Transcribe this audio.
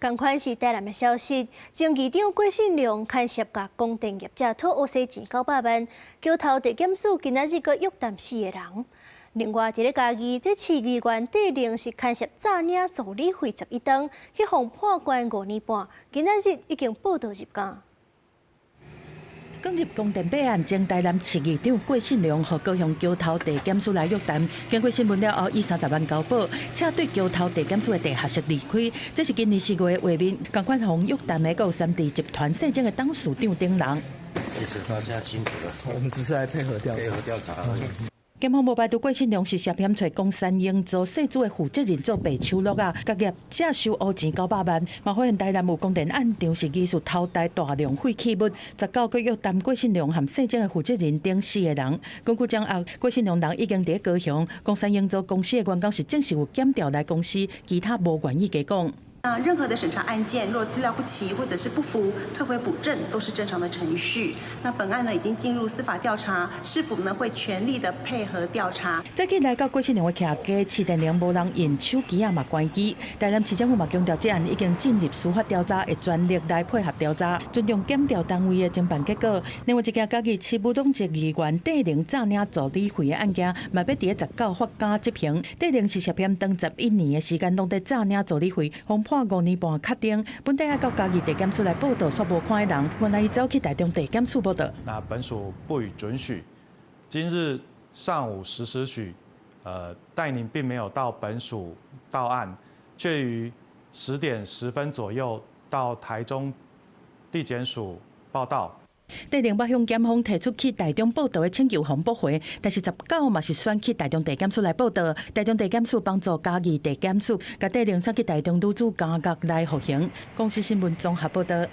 仝款是台南的消息，前議長郭信良牽涉共光電業者討烏西錢900萬，橋頭地檢署今仔日閣約談四个人。另外，佇咧嘉義，這市議員戴玲是牽涉詐領助理費11噸，去予判關5年半，今仔日已經報到入監。捲入光電買案，前台南市議長郭信良，予高雄橋頭地檢署來約談。經過審問了後，以30萬交保，且對橋頭地檢署的地下室離開。這是今年4月的畫面，仝款予約談的閣有三地集團世政的董事長等人。謝謝大家辛苦了。我們只是來配合調查。配合調查而已。檢方無排除郭信良是涉嫌揣岡山營造世主的負責人做白手橐仔，共業者收烏錢900萬。嘛發現台南有光電案場是疑似偷帶大量廢棄物，19閣約談郭信良和世政的負責人等四个人。根據掌握，郭信良人已經佇高雄，岡山營造公司的員工是正式有檢調來公司，其他無願意加講。那任何的審查案件，若資料不齊或者是不符，退回補正都是正常的程序。那本案呢已經進入司法調查，市府呢會全力的配合調查。這起來到郭信良的徛家，市電鈴無人應，手機仔嘛關機。台南市政府嘛強調，這案已經進入司法調查，會全力來配合調查，尊重檢調單位的偵辦結果。另外一件嘉義市無黨籍議員戴玲詐領助理費的案件，嘛欲佇咧19發監執行。戴玲是涉嫌長11年的時間，攏佇詐領助理費，予判5年半確定。本底愛到嘉義地檢署來報到，煞無看彼人。原來伊走去台中地檢署報到。那本署不予准許。今日上午10時許，戴寧並沒有到本署到案，卻於10點10分左右到台中地檢署報到。戴玲捌向檢方提出去台中報到的請求，予駁回，但是19嘛是選去台中地檢署來報到。台中地檢署幫助嘉義地檢署，共戴玲送去台中女子監獄來服刑。公視新聞綜合報道。